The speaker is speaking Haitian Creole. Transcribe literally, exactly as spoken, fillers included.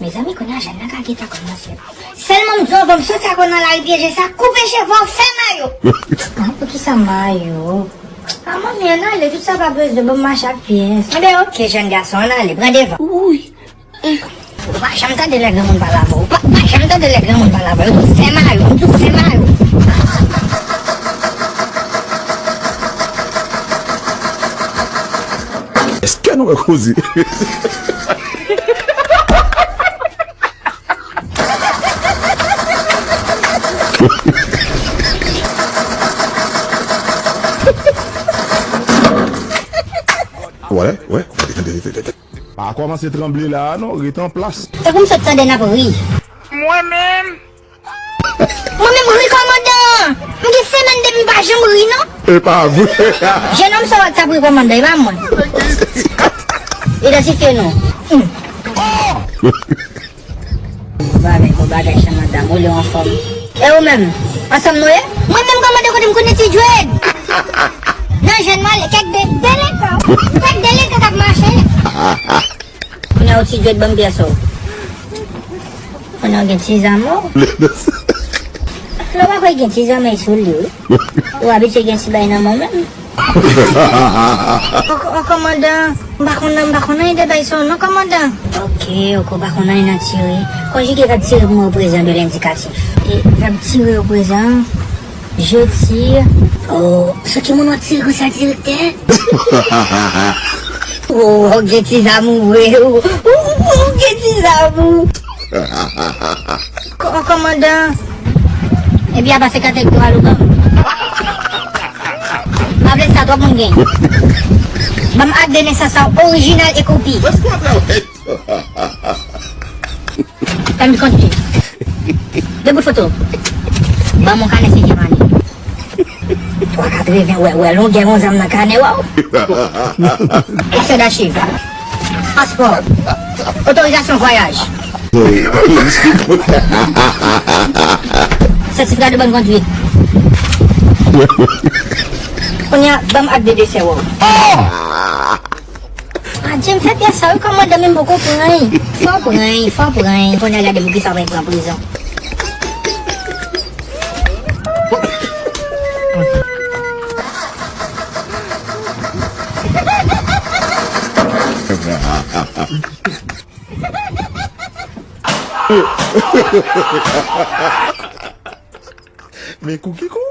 Mezanmi, kounye a jèn nan ka gentan kòmanse. Sèlman m di w, anvan m soti ak ou nan lari pyeje sa, koupe cheve w, fè mayo. Ah, poukisa mayo? Ah, manmi, ann ale, tout sa pa bezwen, ban m mache ak pyès. Enben, oke, jèn gason, ann ale, pran devan. Ou pa janm tande lè granmoun pale avè w. Ou pa, pa janm tande lè granmoun pale avè w. Yo di w fè mayo, yo di w fè mayo. Èske nou wè koze? Wè, wè. Pa kòmanse tranble la a non, ret an plas. Se pou m sot tande n ap ri. Mwen menm. Mwen menm ri kòmandan. M gen semèn depi m pa janm ri non. E pa vre. Jenòm sa w t ap ri kòmandan, e pa mwen. Idantifye nou. Hmm. Bon bagay, bon bagay, chan madanm, ou lè w anfòm. E ou menm? Ansanm nou ye? Mwen menm kòmandan kote m konnen ti djwèd. Nan jèn mwen ale, kèk de, delenkan. Kèk delenkan k ap mache. Kounye a ou ti djwèd ban m pyès ou. Kounye a w gen ti zam ou. Lè w pa kwè gen ti zam sou li wi. Ou abitye gen ti bay nan men w menm. O, o, kòmandan, m pa konn, m pa konn anyen de bay sa non, kòmandan. Oke, oke, ou pa konn anyen nan tire. Konjige vèb tire pou mwen o prezan de lendikatif. E vèb tire o prezan, je tire. O, sou ki moun w ap tire konsa, direktè? O, ou gen ti zam ou vre, o, ou gen ti zam ou. Kò-, kòmandan. Epi apa se katèk dwa l ou ban m. M pa vle sa, twòp moun gen. Ban m ak de nesans la orijinal e kopi. Pèmi kondwi. De bout foto. Ban m yon kanè senkyèm ane. Twa katreven, wè, wè, longè yon zam nan kanè, waw. Eksè dachiv. Paspò. Otorizasyon vwayaj. Sètifika de bòn kondwit. Kounye a, ban m ak de desè, waw. Adje, m fè pyès sa wi, kòmandan, men m poko pran. Fò pran, fò pran. Kounye a gade pou kisa w pa pran prizon. Men kou ki kou.